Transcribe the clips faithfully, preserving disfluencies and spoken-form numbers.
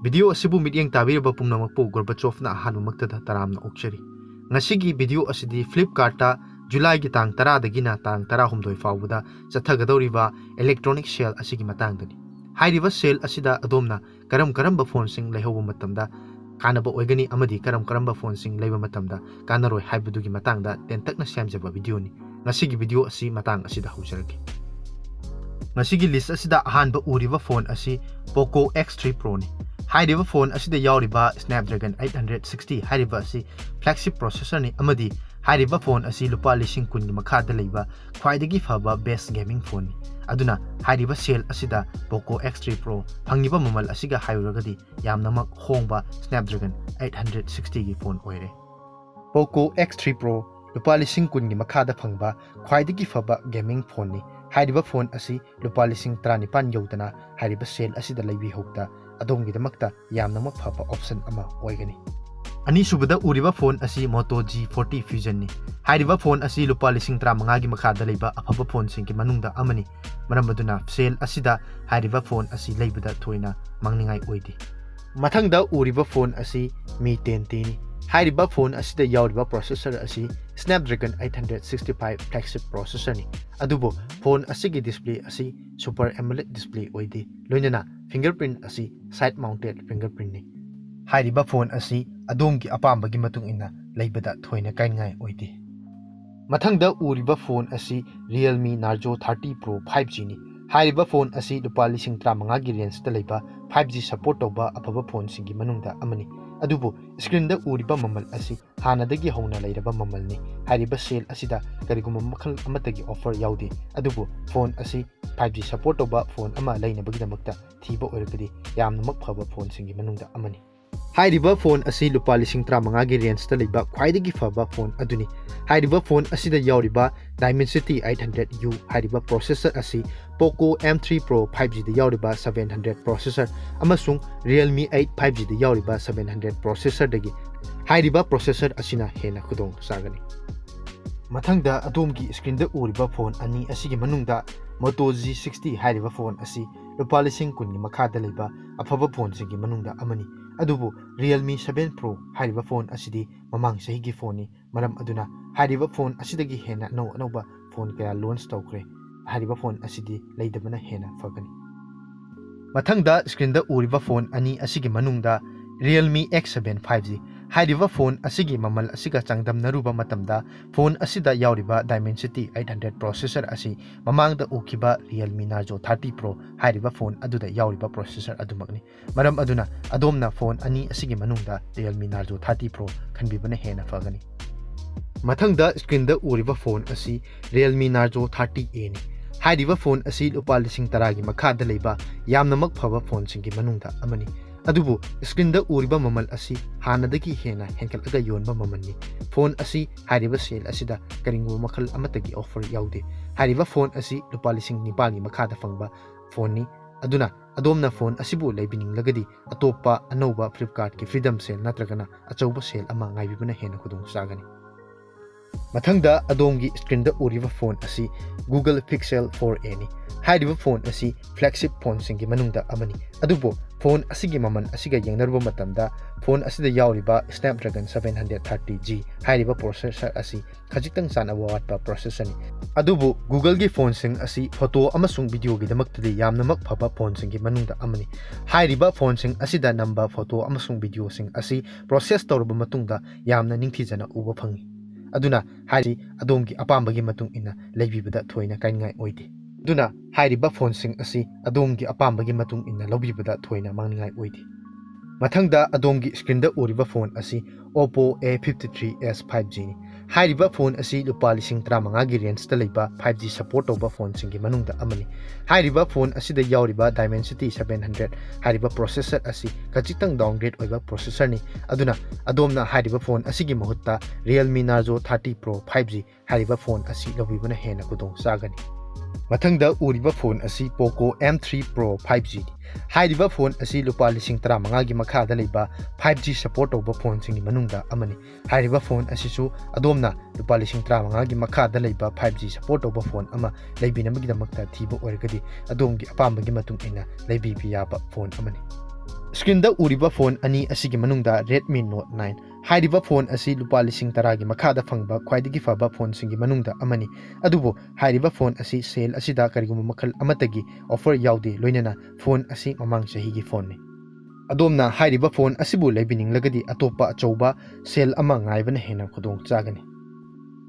Video ꯑꯁꯤꯕꯨ ꯃꯤꯠꯌꯦꯡ ꯇꯥꯕꯤꯔꯕ ꯄꯨꯝꯅꯃꯛꯄꯨ ꯒꯣꯔꯕꯥꯆꯣꯐꯅ ꯑꯍꯥꯟꯕꯃꯛꯇꯗ ꯇꯔꯥꯝꯅ ꯑꯣꯛꯆꯔꯤ꯫ ꯉꯁꯤꯒꯤ ꯚꯤꯗꯤꯑꯣ ꯑꯁꯤꯗꯤ Flipkartꯇ ꯖꯨꯂꯥꯏꯒꯤ ꯇꯥꯡ ꯇꯔꯥꯗꯒꯤꯅ ꯇꯥꯡ ꯇꯔꯥꯍꯨꯝꯗꯣꯏ ꯐꯥꯎꯕꯗ ꯆꯠꯊꯒꯗꯧꯔꯤꯕ electronic sale ꯑꯁꯤꯒꯤ ꯃꯇꯥꯡꯗꯅꯤ꯫ ꯍꯥꯏꯔꯤꯕ sale ꯑꯁꯤꯗ ꯑꯗꯣꯝꯅ ꯀꯔꯝ ꯀꯔꯝꯕ ꯐꯣꯟꯁꯤꯡ ꯂꯩꯍꯧꯕ ꯃꯇꯝꯗ ꯀꯥꯟꯅꯕ ꯑꯣꯏꯒꯅꯤ ꯑꯃꯗꯤ ꯀꯔꯝ ꯀꯔꯝꯕ ꯐꯣꯟꯁꯤꯡ ꯂꯩꯕ ꯃꯇꯝꯗ ꯀꯥꯟꯅꯔꯣꯏ ꯍꯥꯏꯕꯗꯨꯒꯤ ꯃꯇꯥꯡꯗ ꯇꯦꯟꯇꯛꯅ ꯁꯦꯝꯖꯕ ꯚꯤꯗꯤꯑꯣꯅꯤ꯫ ꯉꯁꯤꯒꯤ ꯚꯤꯗꯤꯑꯣ ꯑꯁꯤ ꯃꯇꯥꯡ ꯑꯁꯤꯗ ꯍꯧꯖꯔꯒꯦ꯫ ꯉꯁꯤꯒꯤ list ꯑꯁꯤꯗ ꯑꯍꯥꯟꯕ ꯎꯔꯤꯕ ꯐꯣꯟ ꯑꯁꯤ Poco X three Proꯅꯤ꯫ ꯍꯥꯏꯔꯤꯕ ꯐꯣꯟ ꯑꯁꯤꯗ ꯌꯥꯎꯔꯤꯕ Snapdragon eight hundred sixty ꯍꯥꯏꯔꯤꯕ ꯑꯁꯤ flagship processorꯅꯤ ꯑꯃꯗꯤ ꯍꯥꯏꯔꯤꯕ ꯐꯣꯟ ꯑꯁꯤ ꯂꯨꯄꯥ ꯂꯤꯁꯤꯡ ꯀꯨꯟꯒꯤ ꯃꯈꯥꯗ ꯂꯩꯕ ꯈ꯭ꯋꯥꯏꯗꯒꯤ ꯐꯕ best gaming phoneꯅꯤ꯫ ꯑꯗꯨꯅ ꯍꯥꯏꯔꯤꯕ sale ꯑꯁꯤꯗ Poco X three Pro ꯐꯪꯉꯤꯕ ꯃꯃꯜ ꯑꯁꯤꯒ ꯍꯥꯏꯔꯨꯔꯒꯗꯤ ꯌꯥꯝꯅꯃꯛ ꯍꯣꯡꯕ Snapdragon eight hundred sixtyꯒꯤ ꯐꯣꯟ ꯑꯣꯏꯔꯦ꯫ Poco X three Pro ꯂꯨꯄꯥ ꯂꯤꯁꯤꯡ ꯀꯨꯟꯒꯤ ꯃꯈꯥꯗ ꯐꯪꯕ ꯈ꯭ꯋꯥꯏꯗꯒꯤ ꯐꯕ gaming phoneꯅꯤ꯫ ꯍꯥꯏꯔꯤꯕ ꯐꯣꯟ ꯑꯁꯤ ꯂꯨꯄꯥ ꯂꯤꯁꯤꯡ ꯇꯔꯥꯅꯤꯄꯥꯟ ꯌꯧꯗꯅ ꯍꯥꯏꯔꯤꯕ sale ꯑꯁꯤꯗ ꯂꯩꯕꯤꯍꯧꯕꯗ ꯑꯗꯣꯝꯒꯤꯗꯃꯛꯇ ꯌꯥꯝꯅꯃꯛ ꯐꯕ option ꯑꯃ ꯑꯣꯏꯒꯅꯤ꯫ ꯑꯅꯤꯁꯨꯕꯗ ꯎꯔꯤꯕ ꯐꯣꯟ ꯑꯁꯤ Moto G forty Fusionꯅꯤ꯫ ꯍꯥꯏꯔꯤꯕ ꯐꯣꯟ ꯑꯁꯤ ꯂꯨꯄꯥ ꯂꯤꯁꯤꯡ ꯇꯔꯥꯃꯉꯥꯒꯤ ꯃꯈꯥꯗ ꯂꯩꯕ ꯑꯐꯕ ꯐꯣꯟꯁꯤꯡꯒꯤ ꯃꯅꯨꯡꯗ ꯑꯃꯅꯤ꯫ ꯃꯔꯝ ꯑꯗꯨꯅ sale ꯑꯁꯤꯗ ꯍꯥꯏꯔꯤꯕ ꯐꯣꯟ ꯑꯁꯤ ꯂꯩꯕꯗ ꯊꯣꯏꯅ ꯃꯥꯡꯅꯤꯡꯉꯥꯏ ꯑꯣꯏꯗꯦ꯫ ꯃꯊꯪꯗ ꯎꯔꯤꯕ ꯐꯣꯟ ꯑꯁꯤ Mi ten Tꯅꯤ꯫ ꯍꯥꯏꯔꯤꯕ ꯐꯣꯟ ꯑꯁꯤꯗ ꯌꯥꯎꯔꯤꯕ processor ꯑꯁꯤ Snapdragon eight hundred sixty five flagship processorꯅꯤ꯫ ꯑꯗꯨꯕꯨ ꯐꯣꯟ ꯑꯁꯤꯒꯤ display ꯑꯁꯤ Super AMOLED display ꯑꯣꯏꯗꯦ, ꯂꯣꯏꯅꯅ fingerprint ꯑꯁꯤ side mounted fingerprintꯅꯤ꯫ ꯍꯥꯏꯔꯤꯕ ꯐꯣꯟ ꯑꯁꯤ ꯑꯗꯣꯝꯒꯤ ꯑꯄꯥꯝꯕꯒꯤ ꯃꯇꯨꯡ ꯏꯟꯅ ꯂꯩꯕꯗ ꯊꯣꯏꯅ ꯀꯥꯏꯅꯤꯡꯉꯥꯏ ꯑꯣꯏꯗꯦ꯫ ꯃꯊꯪꯗ ꯎꯔꯤꯕ ꯐꯣꯟ ꯑꯁꯤ Realme Narzo thirty Pro five Gꯅꯤ꯫ ꯍꯥꯏꯔꯤꯕ ꯐꯣꯟ ꯑꯁꯤ ꯂꯨꯄꯥ ꯂꯤꯁꯤꯡ ꯇꯔꯥꯃꯉꯥꯒꯤ rangeꯇ ꯂꯩꯕ five G support ꯇꯧꯕ ꯑꯐꯕ ꯐꯣꯟꯁꯤꯡꯒꯤ ꯃꯅꯨꯡꯗ ꯑꯃꯅꯤ꯫ ꯑꯗꯨꯕꯨ screenꯗ ꯎꯔꯤꯕ ꯃꯃꯜ ꯑꯁꯤ ꯍꯥꯟꯅꯗꯒꯤ ꯍꯧꯅ ꯂꯩꯔꯕ ꯃꯃꯜꯅꯤ꯫ ꯍꯥꯏꯔꯤꯕ sale ꯑꯁꯤꯗ ꯀꯔꯤꯒꯨꯝꯕ ꯃꯈꯜ ꯑꯃꯠꯇꯒꯤ offer ꯌꯥꯎꯗꯦ꯫ ꯑꯗꯨꯕꯨ ꯐꯣꯟ ꯑꯁꯤ five G support ꯇꯧꯕ ꯐꯣꯟ ꯑꯃ ꯂꯩꯅꯕꯒꯤꯗꯃꯛꯇ ꯊꯤꯕ ꯑꯣꯏꯔꯒꯗꯤ ꯌꯥꯝꯅꯃꯛ ꯐꯕ ꯐꯣꯟꯁꯤꯡꯒꯤ ꯃꯅꯨꯡꯗ ꯑꯃꯅꯤ꯫ ꯍꯥꯏꯔꯤꯕ ꯐꯣꯟ ꯑꯁꯤ ꯂꯨꯄꯥ ꯂꯤꯁꯤꯡ ꯇꯔꯥꯃꯉꯥꯒꯤ rangeꯇ ꯂꯩꯕ ꯈ꯭ꯋꯥꯏꯗꯒꯤ ꯐꯕ ꯐꯣꯟ ꯑꯗꯨꯅꯤ꯫ ꯍꯥꯏꯔꯤꯕ ꯐꯣꯟ ꯑꯁꯤꯗ ꯌꯥꯎꯔꯤꯕ Dimensity eight hundred U ꯍꯥꯏꯔꯤꯕ processor ꯑꯁꯤ Poco M three Pro five Gꯗ ꯌꯥꯎꯔꯤꯕ seven hundred processor ꯑꯃꯁꯨꯡ Realme eight five Gꯗ ꯌꯥꯎꯔꯤꯕ seven hundred processorꯗꯒꯤ ꯍꯥꯏꯔꯤꯕ processor ꯑꯁꯤꯅ ꯍꯦꯟꯅ ꯈꯨꯗꯣꯡ ꯆꯥꯒꯅꯤ꯫ ꯃꯊꯪꯗ ꯑꯗꯣꯝꯒꯤ screenꯗ ꯎꯔꯤꯕ ꯐꯣꯟ ꯑꯅꯤ ꯑꯁꯤꯒꯤ ꯃꯅꯨꯡꯗ Moto G sixty ꯍꯥꯏꯔꯤꯕ ꯐꯣꯟ ꯑꯁꯤ ꯂꯨꯄꯥ ꯂꯤꯁꯤꯡ ꯀꯨꯟꯒꯤ ꯃꯈꯥꯗ ꯂꯩꯕ ꯑꯐꯕ ꯐꯣꯟꯁꯤꯡꯒꯤ ꯃꯅꯨꯡꯗ ꯑꯃꯅꯤ꯫ ꯑꯗꯨꯕꯨ Realme seven Pro ꯍꯥꯏꯔꯤꯕ ꯐꯣꯟ ꯑꯁꯤꯗꯤ ꯃꯃꯥꯡ ꯆꯍꯤꯒꯤ ꯐꯣꯟꯅꯤ꯫ ꯃꯔꯝ ꯑꯗꯨꯅ ꯍꯥꯏꯔꯤꯕ ꯐꯣꯟ ꯑꯁꯤꯗꯒꯤ ꯍꯦꯟꯅ ꯑꯅꯧ ꯑꯅꯧꯕ ꯐꯣꯟ ꯀꯌꯥ ꯂꯣꯟꯆ ꯇꯧꯈ꯭ꯔꯦ꯫ ꯍꯥꯏꯔꯤꯕ ꯐꯣꯟ ꯑꯁꯤꯗꯤ ꯂꯩꯗꯕꯅ ꯍꯦꯟꯅ ꯐꯒꯅꯤ꯫ ꯃꯊꯪꯗ ꯁ꯭ꯀ꯭ꯔꯤꯟꯗ ꯎꯔꯤꯕ ꯐꯣꯟ ꯑꯅꯤ ꯑꯁꯤꯒꯤ ꯃꯅꯨꯡꯗ Realme X seven five G ꯍꯥꯏꯔꯤꯕ ꯐꯣꯟ ꯑꯁꯤꯒꯤ ꯃꯃꯜ ꯑꯁꯤꯒ ꯆꯥꯡꯗꯝꯅꯔꯨꯕ ꯃꯇꯝꯗ ꯐꯣꯟ ꯑꯁꯤꯗ ꯌꯥꯎꯔꯤꯕ Dimensity eight hundred processor ꯑꯁꯤ ꯃꯃꯥꯡꯗ ꯎꯈꯤꯕ Realme Narzo thirty Pro ꯍꯥꯏꯔꯤꯕ ꯐꯣꯟ ꯑꯗꯨꯗ ꯌꯥꯎꯔꯤꯕ processor ꯑꯗꯨꯃꯛꯅꯤ꯫ ꯃꯔꯝ ꯑꯗꯨꯅ ꯑꯗꯣꯝꯅ ꯐꯣꯟ ꯑꯅꯤ ꯑꯁꯤꯒꯤ ꯃꯅꯨꯡꯗ Realme Narzo thirty Pro ꯈꯟꯕꯤꯕꯅ ꯍꯦꯟꯅ ꯐꯒꯅꯤ꯫ ꯃꯊꯪꯗ ꯁ꯭ꯀ꯭ꯔꯤꯟꯗ ꯎꯔꯤꯕ ꯐꯣꯟ ꯑꯁꯤ Realme Narzo thirty A ꯅꯤ꯫ ꯍꯥꯏꯔꯤꯕ ꯐꯣꯟ ꯑꯁꯤ ꯂꯨꯄꯥ ꯂꯤꯁꯤꯡ ꯇꯔꯥꯒꯤ ꯃꯈꯥꯗ ꯂꯩꯕ ꯌꯥꯝꯅꯃꯛ ꯐꯕ ꯐꯣꯟꯁꯤꯡꯒꯤ ꯃꯅꯨꯡꯗ ꯑꯃꯅꯤ꯫ ꯑꯗꯨꯕꯨ ꯁ꯭ꯀ꯭ꯔꯤꯟꯗ ꯎꯔꯤꯕ ꯃꯃꯜ ꯑꯁꯤ ꯍꯥꯟꯅꯗꯒꯤ ꯍꯦꯟꯅ ꯍꯦꯟꯒꯠꯂꯒ ꯌꯣꯟꯕ ꯃꯃꯜꯅꯤ꯫ ꯐꯣꯟ ꯑꯁꯤ ꯍꯥꯏꯔꯤꯕ ꯁꯦꯜ ꯑꯁꯤꯗ ꯀꯔꯤꯒꯨꯝꯕ ꯃꯈꯜ ꯑꯃꯠꯇꯒꯤ offer ꯌꯥꯎꯗꯦ꯫ ꯍꯥꯏꯔꯤꯕ ꯐꯣꯟ ꯑꯁꯤ ꯂꯨꯄꯥ ꯂꯤꯁꯤꯡ ꯅꯤꯄꯥꯜꯒꯤ ꯃꯈꯥꯗ ꯐꯪꯕ ꯐꯣꯟꯅꯤ꯫ ꯑꯗꯨꯅ ꯑꯗꯣꯝꯅ ꯐꯣꯟ ꯑꯁꯤꯕꯨ ꯂꯩꯕꯤꯅꯤꯡꯂꯒꯗꯤ ꯑꯇꯣꯞꯄ ꯑꯅꯧꯕ Flipkartꯀꯤ Freedom Sale ꯅꯠꯇ꯭ꯔꯒꯅ ꯑꯆꯧꯕ sale ꯑꯃ ꯉꯥꯏꯕꯤꯕꯅ ꯍꯦꯟꯅ ꯈꯨꯗꯣꯡꯆꯥꯒꯅꯤ꯫ ꯃꯊꯪꯗ ꯑꯗꯣꯝꯒꯤ ꯁ꯭ꯀ꯭ꯔꯤꯟꯗ ꯎꯔꯤꯕ ꯐꯣꯟ ꯑꯁꯤ Google Pixel four A ꯅꯤ꯫ ꯍꯥꯏꯔꯤꯕ ꯐꯣꯟ ꯑꯁꯤ flagship ꯐꯣꯟꯁꯤꯡꯒꯤ ꯃꯅꯨꯡꯗ ꯑꯃꯅꯤ꯫ ꯑꯗꯨꯕꯨ ꯐꯣꯟ ꯑꯁꯤꯒꯤ ꯃꯃꯜ ꯑꯁꯤꯒ ꯌꯦꯡꯅꯔꯨꯕ ꯃꯇꯝꯗ ꯐꯣꯟ ꯑꯁꯤꯗ ꯌꯥꯎꯔꯤꯕ Snapdragon seven hundred thirty G ꯍꯥꯏꯔꯤꯕ processor ꯑꯁꯤ ꯈꯖꯤꯛꯇꯪ ꯆꯥꯟꯅꯕ ꯋꯥꯠꯄ processorꯅꯤ꯫ ꯑꯗꯨꯕꯨ Googleꯒꯤ ꯐꯣꯟꯁꯤꯡ ꯑꯁꯤ ꯐꯣꯇꯣ ꯑꯃꯁꯨꯡ ꯚꯤꯗꯤꯑꯣꯒꯤꯗꯃꯛꯇꯗꯤ ꯌꯥꯝꯅꯃꯛ ꯐꯕ ꯐꯣꯟꯁꯤꯡꯒꯤ ꯃꯅꯨꯡꯗ ꯑꯃꯅꯤ꯫ ꯍꯥꯏꯔꯤꯕ ꯐꯣꯟꯁꯤꯡ ꯑꯁꯤꯗ ꯅꯝꯕ ꯐꯣꯇꯣ ꯑꯃꯁꯨꯡ ꯚꯤꯗꯤꯑꯣꯁꯤꯡ ꯑꯁꯤ process ꯇꯧꯔꯕ ꯃꯇꯨꯡꯗ ꯌꯥꯝꯅ ꯅꯤꯡꯊꯤꯖꯅ ꯎꯕ ꯐꯪꯏ꯫ ꯑꯗꯨꯅ ꯍꯥꯏꯔꯤ ꯑꯗꯣꯝꯒꯤ ꯑꯄꯥꯝꯕꯒꯤ ꯃꯇꯨꯡ ꯏꯟꯅ ꯂꯩꯕꯤꯕꯗ ꯊꯣꯏꯅ ꯀꯥꯏꯅꯤꯡꯉꯥꯏ ꯑꯣꯏꯗꯦ꯫ ꯑꯗꯨꯅ ꯍꯥꯏꯔꯤꯕ ꯐꯣꯟꯁꯤꯡ ꯑꯁꯤ ꯑꯗꯣꯝꯒꯤ ꯑꯄꯥꯝꯕꯒꯤ ꯃꯇꯨꯡ ꯏꯟꯅ ꯂꯧꯕꯤꯕꯗ ꯊꯣꯏꯅ ꯃꯥꯡꯅꯤꯡꯉꯥꯏ ꯑꯣꯏꯗꯦ꯫ ꯃꯊꯪꯗ ꯑꯗꯣꯝꯒꯤ ꯁ꯭ꯀ꯭ꯔꯤꯟꯗ ꯎꯔꯤꯕ ꯐꯣꯟ ꯑꯁꯤ Oppo A fifty three S five Gꯅꯤ꯫ ꯍꯥꯏꯔꯤꯕ ꯐꯣꯟ ꯑꯁꯤ ꯂꯨꯄꯥ ꯂꯤꯁꯤꯡ ꯇꯔꯥꯃꯉꯥꯒꯤ rangeꯇ ꯂꯩꯕ five G support ꯇꯧꯕ ꯐꯣꯟꯁꯤꯡꯒꯤ ꯃꯅꯨꯡꯗ ꯑꯃꯅꯤ꯫ ꯍꯥꯏꯔꯤꯕ ꯐꯣꯟ ꯑꯁꯤꯗ ꯌꯥꯎꯔꯤꯕ Dimensity seven hundred ꯍꯥꯏꯔꯤꯕ processor ꯑꯁꯤ ꯈꯖꯤꯛꯇꯪ downgrade ꯑꯣꯏꯕ processorꯅꯤ꯫ ꯑꯗꯨꯅ ꯑꯗꯣꯝꯅ ꯍꯥꯏꯔꯤꯕ ꯐꯣꯟ ꯑꯁꯤꯒꯤ ꯃꯍꯨꯠꯇ Realme Narzo thirty Pro five G ꯍꯥꯏꯔꯤꯕ ꯐꯣꯟ ꯑꯁꯤ ꯂꯧꯕꯤꯕꯅ ꯍꯦꯟꯅ ꯈꯨꯗꯣꯡ ꯆꯥꯒꯅꯤ꯫ ꯃꯊꯪꯗ ꯎꯔꯤꯕ ꯐꯣꯟ ꯑꯁꯤ Poco M three Pro five G ꯅꯤ꯫ ꯍꯥꯏꯔꯤꯕ ꯐꯣꯟ ꯑꯁꯤ ꯂꯨꯄꯥ ꯂꯤꯁꯤꯡ ꯇꯔꯥꯃꯉꯥꯒꯤ ꯃꯈꯥꯗ ꯂꯩꯕ five G support ꯇꯧꯕ ꯐꯣꯟꯁꯤꯡꯒꯤ ꯃꯅꯨꯡꯗ ꯑꯃꯅꯤ꯫ ꯍꯥꯏꯔꯤꯕ ꯐꯣꯟ ꯑꯁꯤꯁꯨ ꯑꯗꯣꯝꯅ ꯂꯨꯄꯥ ꯂꯤꯁꯤꯡ ꯇꯔꯥꯃꯉꯥꯒꯤ ꯃꯈꯥꯗ ꯂꯩꯕ five G support ꯇꯧꯕ ꯐꯣꯟ ꯑꯃ ꯂꯩꯕꯤꯅꯕꯒꯤꯗꯃꯛꯇ ꯊꯤꯕ ꯑꯣꯏꯔꯒꯗꯤ ꯑꯗꯣꯝꯒꯤ ꯑꯄꯥꯝꯕꯒꯤ ꯃꯇꯨꯡ ꯏꯟꯅ ꯂꯩꯕꯤꯕ ꯌꯥꯕ ꯐꯣꯟ ꯑꯃꯅꯤ꯫ Screen ꯗ ꯎꯔꯤꯕ ꯐꯣꯟ ꯑꯅꯤ ꯑꯁꯤꯒꯤ ꯃꯅꯨꯡꯗ Redmi Note nine꯫ ꯍꯥꯏꯔꯤꯕ ꯐꯣꯟ ꯑꯁꯤ ꯂꯨꯄꯥ ꯂꯤꯁꯤꯡ ꯇꯔꯥꯒꯤ ꯃꯈꯥꯗ ꯐꯪꯕ ꯈ꯭ꯋꯥꯏꯗꯒꯤ ꯐꯕ ꯐꯣꯟꯁꯤꯡꯒꯤ ꯃꯅꯨꯡꯗ ꯑꯃꯅꯤ꯫ ꯑꯗꯨꯕꯨ ꯍꯥꯏꯔꯤꯕ ꯐꯣꯟ ꯑꯁꯤ sale ꯑꯁꯤꯗ ꯀꯔꯤꯒꯨꯝꯕ ꯃꯈꯜ ꯑꯃꯠꯇꯒꯤ offer ꯌꯥꯎꯗꯦ, ꯂꯣꯏꯅꯅ ꯐꯣꯟ ꯑꯁꯤ ꯃꯃꯥꯡ ꯆꯍꯤꯒꯤ ꯐꯣꯟꯅꯤ꯫ ꯑꯗꯣꯝꯅ ꯍꯥꯏꯔꯤꯕ ꯐꯣꯟ ꯑꯁꯤꯕꯨ ꯂꯩꯕꯤꯅꯤꯡꯂꯒꯗꯤ ꯑꯇꯣꯞꯄ ꯑꯆꯧꯕ sale ꯑꯃ ꯉꯥꯏꯕꯅ ꯍꯦꯟꯅ ꯈꯨꯗꯣꯡ ꯆꯥꯒꯅꯤ꯫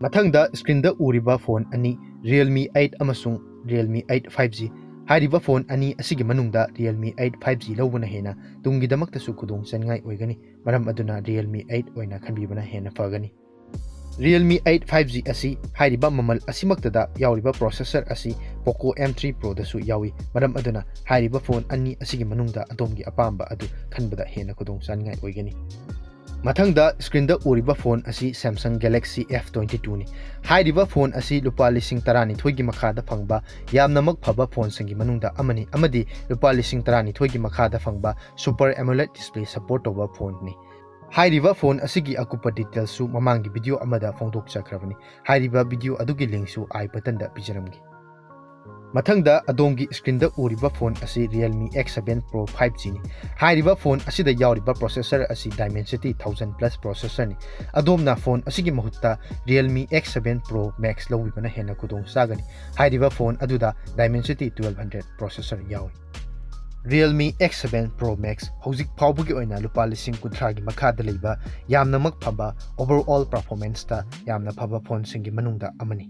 ꯃꯊꯪꯗ screen ꯗ ꯎꯔꯤꯕ ꯐꯣꯟ ꯑꯅꯤ, Realme eight ꯑꯃꯁꯨꯡ Realme eight five G꯫ ꯍꯥꯏꯔꯤꯕ ꯐꯣꯟ ꯑꯅꯤ ꯑꯁꯤꯒꯤ ꯃꯅꯨꯡꯗ Realme eight five G ꯂꯧꯕꯅ ꯍꯦꯟꯅ ꯇꯨꯡꯒꯤꯗꯃꯛꯇꯁꯨ ꯈꯨꯗꯣꯡ ꯆꯥꯅꯤꯡꯉꯥꯏ ꯑꯣꯏꯒꯅꯤ꯫ ꯃꯔꯝ ꯑꯗꯨꯅ Realme eight ꯑꯣꯏꯅ ꯈꯟꯕꯤꯕꯅ ꯍꯦꯟꯅ ꯐꯒꯅꯤ꯫ Realme eight five G ꯑꯁꯤ ꯍꯥꯏꯔꯤꯕ ꯃꯃꯜ ꯑꯁꯤꯃꯛꯇꯗ ꯌꯥꯎꯔꯤꯕ processor ꯑꯁꯤ Poco M three Pro ꯗꯁꯨ ꯌꯥꯎꯏ꯫ ꯃꯔꯝ ꯑꯗꯨꯅ ꯍꯥꯏꯔꯤꯕ ꯐꯣꯟ ꯑꯅꯤ ꯑꯁꯤꯒꯤ ꯃꯅꯨꯡꯗ ꯑꯗꯣꯝꯒꯤ ꯑꯄꯥꯝꯕ ꯑꯗꯨ ꯈꯟꯕꯗ ꯍꯦꯟꯅ ꯈꯨꯗꯣꯡ ꯆꯥꯅꯤꯡꯉꯥꯏ ꯑꯣꯏꯒꯅꯤ꯫ ꯃꯊꯪꯗ screen ꯗ ꯎꯔꯤꯕ ꯐꯣꯟ ꯑꯁꯤ Samsung Galaxy F twenty two ꯅꯤ꯫ ꯍꯥꯏꯔꯤꯕ ꯐꯣꯟ ꯑꯁꯤ ꯂꯨꯄꯥ ꯂꯤꯁꯤꯡ ꯇꯔꯥꯅꯤꯊꯣꯏꯒꯤ ꯃꯈꯥꯗ ꯐꯪꯕ ꯌꯥꯝꯅꯃꯛ ꯐꯕ ꯐꯣꯟꯁꯤꯡꯒꯤ ꯃꯅꯨꯡꯗ ꯑꯃꯅꯤ, ꯑꯃꯗꯤ ꯂꯨꯄꯥ ꯂꯤꯁꯤꯡ ꯇꯔꯥꯅꯤꯊꯣꯏꯒꯤ ꯃꯈꯥꯗ ꯐꯪꯕ Super AMOLED display support ꯇꯧꯕ ꯐꯣꯟꯅꯤ꯫ ꯍꯥꯏꯔꯤꯕ ꯐꯣꯟ ꯑꯁꯤꯒꯤ ꯑꯀꯨꯞꯄ details ꯁꯨ ꯃꯃꯥꯡꯒꯤ video ꯑꯃꯗ ꯐꯣꯡꯗꯣꯛꯆꯈ꯭ꯔꯕꯅꯤ꯫ ꯍꯥꯏꯔꯤꯕ video ꯑꯗꯨꯒꯤ link ꯁꯨ I button ꯗ ꯄꯤꯖꯔꯝꯒꯦ꯫ ꯃꯊꯪꯗ ꯑꯗꯣꯝꯒꯤ screen ꯗ ꯎꯔꯤꯕ ꯐꯣꯟ ꯑꯁꯤ Realme X seven Pro five G ꯅꯤ꯫ ꯍꯥꯏꯔꯤꯕ ꯐꯣꯟ ꯑꯁꯤꯗ ꯌꯥꯎꯔꯤꯕ processor ꯑꯁꯤ Dimensity thousand plus processor ꯅꯤ꯫ ꯑꯗꯣꯝꯅ ꯐꯣꯟ ꯑꯁꯤꯒꯤ ꯃꯍꯨꯠꯇ Realme X seven Pro Max ꯂꯧꯕꯤꯕꯅ ꯍꯦꯟꯅ ꯈꯨꯗꯣꯡ ꯆꯥꯒꯅꯤ꯫ ꯍꯥꯏꯔꯤꯕ ꯐꯣꯟ ꯑꯗꯨꯗ Dimensity twelve hundred processor ꯌꯥꯎꯏ꯫ Realme X seven Pro Max ꯍꯧꯖꯤꯛ ꯐꯥꯎꯕꯒꯤ ꯑꯣꯏꯅ ꯂꯨꯄꯥ ꯂꯤꯁꯤꯡ ꯀꯨꯟꯊ꯭ꯔꯥꯒꯤ ꯃꯈꯥꯗ ꯂꯩꯕ ꯌꯥꯝꯅꯃꯛ ꯐꯕ overall performance ꯇ ꯌꯥꯝꯅ ꯐꯕ ꯐꯣꯟꯁꯤꯡꯒꯤ ꯃꯅꯨꯡꯗ ꯑꯃꯅꯤ꯫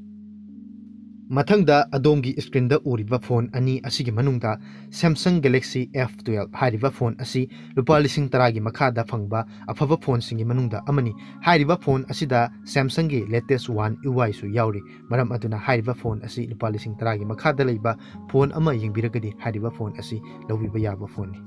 ꯃꯊꯪꯗ ꯑꯗꯣꯝꯒꯤ screen ꯗ ꯎꯔꯤꯕ ꯐꯣꯟ ꯑꯅꯤ ꯑꯁꯤꯒꯤ ꯃꯅꯨꯡꯗ Samsung Galaxy F twelve ꯍꯥꯏꯔꯤꯕ ꯐꯣꯟ ꯑꯁꯤ ꯂꯨꯄꯥ ꯂꯤꯁꯤꯡ ꯇꯔꯥꯒꯤ ꯃꯈꯥꯗ ꯐꯪꯕ ꯑꯐꯕ ꯐꯣꯟꯁꯤꯡꯒꯤ ꯃꯅꯨꯡꯗ ꯑꯃꯅꯤ꯫ ꯍꯥꯏꯔꯤꯕ ꯐꯣꯟ ꯑꯁꯤꯗ Samsung ꯒꯤ latest One U I ꯁꯨ ꯌꯥꯎꯔꯤ꯫ ꯃꯔꯝ ꯑꯗꯨꯅ ꯍꯥꯏꯔꯤꯕ ꯐꯣꯟ ꯑꯁꯤ ꯂꯨꯄꯥ ꯂꯤꯁꯤꯡ ꯇꯔꯥꯒꯤ ꯃꯈꯥꯗ ꯂꯩꯕ ꯐꯣꯟ ꯑꯃ ꯌꯦꯡꯕꯤꯔꯒꯗꯤ ꯍꯥꯏꯔꯤꯕ ꯐꯣꯟ ꯑꯁꯤ ꯂꯧꯕꯤꯕ ꯌꯥꯕ ꯐꯣꯟꯅꯤ꯫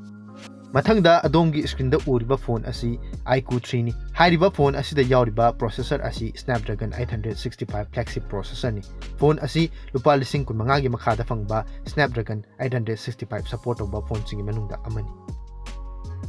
ꯃꯊꯪꯗ ꯑꯗꯣꯝꯒꯤ screenꯗ ꯎꯔꯤꯕ phone ꯑꯁꯤ iQOO threeꯅꯤ꯫ ꯍꯥꯏꯔꯤꯕ phone ꯑꯁꯤꯗ ꯌꯥꯎꯔꯤꯕ processor ꯑꯁꯤ Snapdragon eight hundred sixty five flagship processorꯅꯤ꯫ Phone ꯑꯁꯤ ꯂꯨꯄꯥ ꯂꯤꯁꯤꯡ ꯀꯨꯟꯃꯉꯥꯒꯤ ꯃꯈꯥꯗ ꯐꯪꯕ Snapdragon eight hundred sixty five support ꯇꯧꯕ phoneꯁꯤꯡꯒꯤ ꯃꯅꯨꯡꯗ ꯑꯃꯅꯤ꯫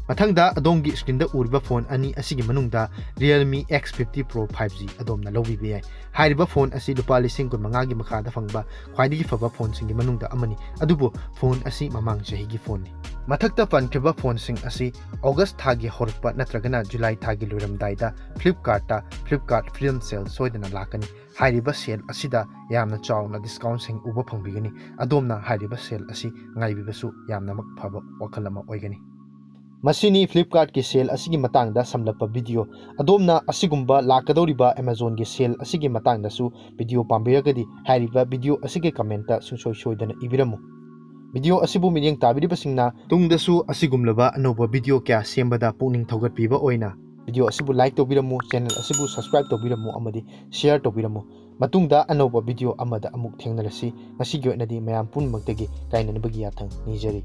ꯃꯊꯪꯗ ꯑꯗꯣꯝꯒꯤ screenꯗ ꯎꯔꯤꯕ phone ꯑꯅꯤ ꯑꯁꯤꯒꯤ ꯃꯅꯨꯡꯗ Realme X fifty Pro five G ꯑꯗꯣꯝꯅ ꯂꯧꯕꯤꯕ ꯌꯥꯏ꯫ ꯍꯥꯏꯔꯤꯕ phone ꯑꯁꯤ ꯂꯨꯄꯥ ꯂꯤꯁꯤꯡ ꯀꯨꯟꯃꯉꯥꯒꯤ ꯃꯈꯥꯗ ꯐꯪꯕ ꯈ꯭ꯋꯥꯏꯗꯒꯤ ꯐꯕ phoneꯁꯤꯡꯒꯤ ꯃꯅꯨꯡꯗ ꯑꯃꯅꯤ, ꯑꯗꯨꯕꯨ phone ꯑꯁꯤ ꯃꯃꯥꯡ ꯆꯍꯤꯒꯤ phoneꯅꯤ꯫ ꯃꯊꯛꯇ ꯄꯟꯈ꯭ꯔꯤꯕ phoneꯁꯤꯡ ꯑꯁꯤ August ꯊꯥꯒꯤ ꯍꯧꯔꯛꯄ ꯅꯠꯇ꯭ꯔꯒꯅ July ꯊꯥꯒꯤ ꯂꯣꯏꯔꯝꯗꯥꯏꯗ Flipkartꯇ Flipkart Freedom Sale ꯁꯣꯏꯗꯅ ꯂꯥꯛꯀꯅꯤ꯫ ꯍꯥꯏꯔꯤꯕ sale ꯑꯁꯤꯗ ꯌꯥꯝꯅ ꯆꯥꯎꯅ discountꯁꯤꯡ ꯎꯕ ꯐꯪꯕꯤꯒꯅꯤ꯫ ꯑꯗꯣꯝꯅ ꯍꯥꯏꯔꯤꯕ sale ꯑꯁꯤ ꯉꯥꯏꯕꯤꯕꯁꯨ ꯌꯥꯝꯅꯃꯛ ꯐꯕ ꯋꯥꯈꯜ ꯑꯃ ꯑꯣꯏꯒꯅꯤ꯫ ꯃꯁꯤꯅꯤ Flipkartꯀꯤ sale ꯑꯁꯤꯒꯤ ꯃꯇꯥꯡꯗ ꯁꯝꯂꯞꯄ video꯫ ꯑꯗꯣꯝꯅ ꯑꯁꯤꯒꯨꯝꯕ ꯂꯥꯛꯀꯗꯧꯔꯤꯕ Amazonꯒꯤ sale ꯑꯁꯤꯒꯤ ꯃꯇꯥꯡꯗꯁꯨ video ꯄꯥꯝꯕꯤꯔꯒꯗꯤ ꯍꯥꯏꯔꯤꯕ video ꯑꯁꯤꯒꯤ commentꯇ ꯁꯨꯡꯁꯣꯏ ꯁꯣꯏꯗꯅ ꯏꯕꯤꯔꯝꯃꯨ꯫ Video ꯑꯁꯤꯕꯨ ꯃꯤꯠꯌꯦꯡ ꯇꯥꯕꯤꯔꯤꯕꯁꯤꯡꯅ ꯇꯨꯡꯗꯁꯨ ꯑꯁꯤꯒꯨꯝꯂꯕ ꯑꯅꯧꯕ video ꯀꯌꯥ ꯁꯦꯝꯕꯗ ꯄꯨꯛꯅꯤꯡ ꯊꯧꯒꯠꯄꯤꯕ ꯑꯣꯏꯅ video ꯑꯁꯤꯕꯨ like ꯇꯧꯕꯤꯔꯝꯃꯨ, channel ꯑꯁꯤꯕꯨ subscribe ꯇꯧꯕꯤꯔꯝꯃꯨ ꯑꯃꯗꯤ share ꯇꯧꯕꯤꯔꯝꯃꯨ꯫ ꯃꯇꯨꯡꯗ ꯑꯅꯧꯕ video ꯑꯃꯗ ꯑꯃꯨꯛ ꯊꯦꯡꯅꯔꯁꯤ꯫ ꯉꯁꯤꯒꯤ ꯑꯣꯏꯅꯗꯤ ꯃꯌꯥꯝ ꯄꯨꯝꯅꯃꯛꯇꯒꯤ ꯀꯥꯏꯅꯅꯕꯒꯤ ꯌꯥꯊꯪ ꯅꯤꯖꯔꯤ꯫